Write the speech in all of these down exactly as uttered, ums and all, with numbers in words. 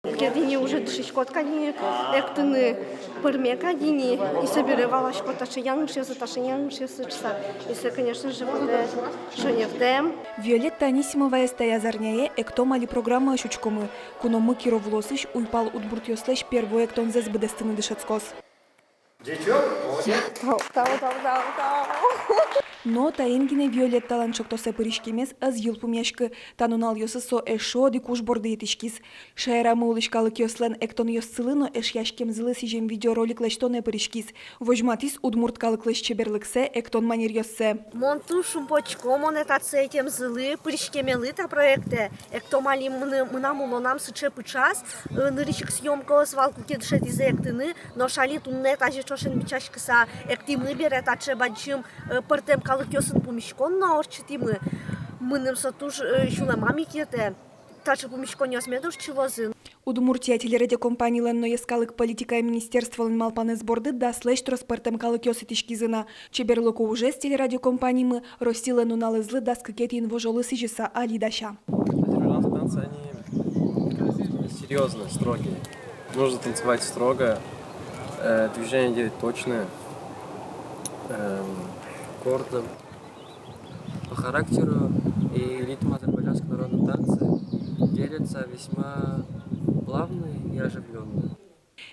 Кудӥз ини уже дышетскод кадь ини, эктыны пӧрме кадь ини, и собере валаськод таӵе янгышъёсы, таӵе янгышъёсы шуыса. И со, конечно же, потэ шонертэм. Виолетта Анисимоваез таяз арняе «Эктом али» программаысь учкомы. Куномы Киров улосысь уйпал удмуртъёслэсь первой эктонзэс быдэстыны дышетскоз. Дячок, молодец. Тау, тау, тау, тау, тау. Но таин гинэ Виолетталэн ӵектосэ пыриськемез ӧз йылпумъяськы. Та нуналъёсы со эшшо одӥг уж борды йӧтӥськиз. Шаерамы улӥсь калыкъёслэн эктонъёссылы но эшъяськемзылы сӥзем видеоролик лэсьтонэ пыриськиз. Возьматӥз удмурт калыклэсь чеберлыксэ, эктон манеръёссэ. Мон туж шумпотӥсько, монэ татчы ӧтемзылы, пыриськемелы та проектэ. «Эктом али» мыны-, мынам улонам сыӵе пыӵаз, э, нырысь ик съёмкаос вал, куке дышетӥзы эктыны, нош али туннэ тазьы ӵошен бичаськыса эктӥмы бере, таӵе бадӟым, э, пӧртэм калыкъёсын пумиськон но ортчытӥмы. Мыным со туж, э, сюлэмам ик йӧтэ. Таӵе пумиськонъёс мед ортчылозы. Удмуртия телерадиокомпанилэн но йӧскалык политикая министерстволэн малпанэз борды даслэсь трос пӧртэм калыкъёс итӥськизы на. Чеберлыко ужез телерадиокомпанимы Россилэн нуналызлы дас кыкетӥ инвожолы сӥзьыса али дася. Азербайджанские танцы, они серьёзные, строгие. Нужно танцевать строго, э, движения делать точные, эм, аккордно. По характеру и ритму азербайджанские народные танцы делятся весьма плавные и оживлённые.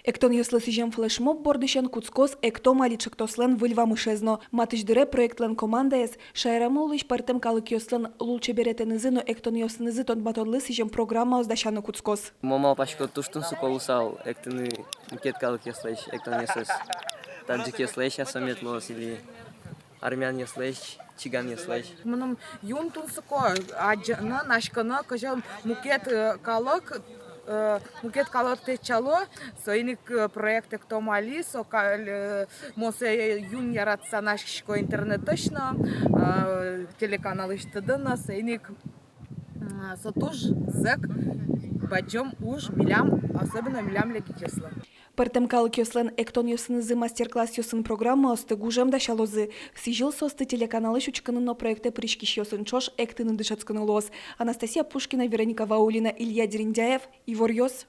Эктонъёслы сӥзем флешмоб бордысен кутскоз «Эктом али» ӵектослэн выль вамышез но. Матысь дыре проектлэн командаез шаерамы улӥсь пӧртэм калыкъёслэн лулчеберетэнызы но эктонъёсынызы тодматонлы сӥзем программаос дасяны кутскоз. Мон малпасько, туж тунсыко луысал эктыны мукет калыкъёслэсь эктонъёсыз. Таджикъёслэсь-а со мед луоз или армянъёслэсь, чиганъёслэсь. Мыным юн тунсыко адӟыны, наськыны, кызьы мукет, э, калык, э, мукет калык тэтчало. Соин ик, э, проект «Эктом али», со каль-, э, мон сое юн яратыса наськисько интернетысь но, э, телеканалысьтыды но, соин ик, м, со туж зӧк бадӟым уж милям, особенно милям лякитъёслы. Пӧртэм калыкъёслэн эктонъёсынызы мастер-классъёсын программаосты гужем дасялозы. Сӥзьыл соосты телеканалысь учкыны но проектэ пыриськисьёсын ӵош эктыны дышетскыны луоз. Анастасия Пушкина, Вероника Ваулина, Илья Дерендяев, «Иворъёс».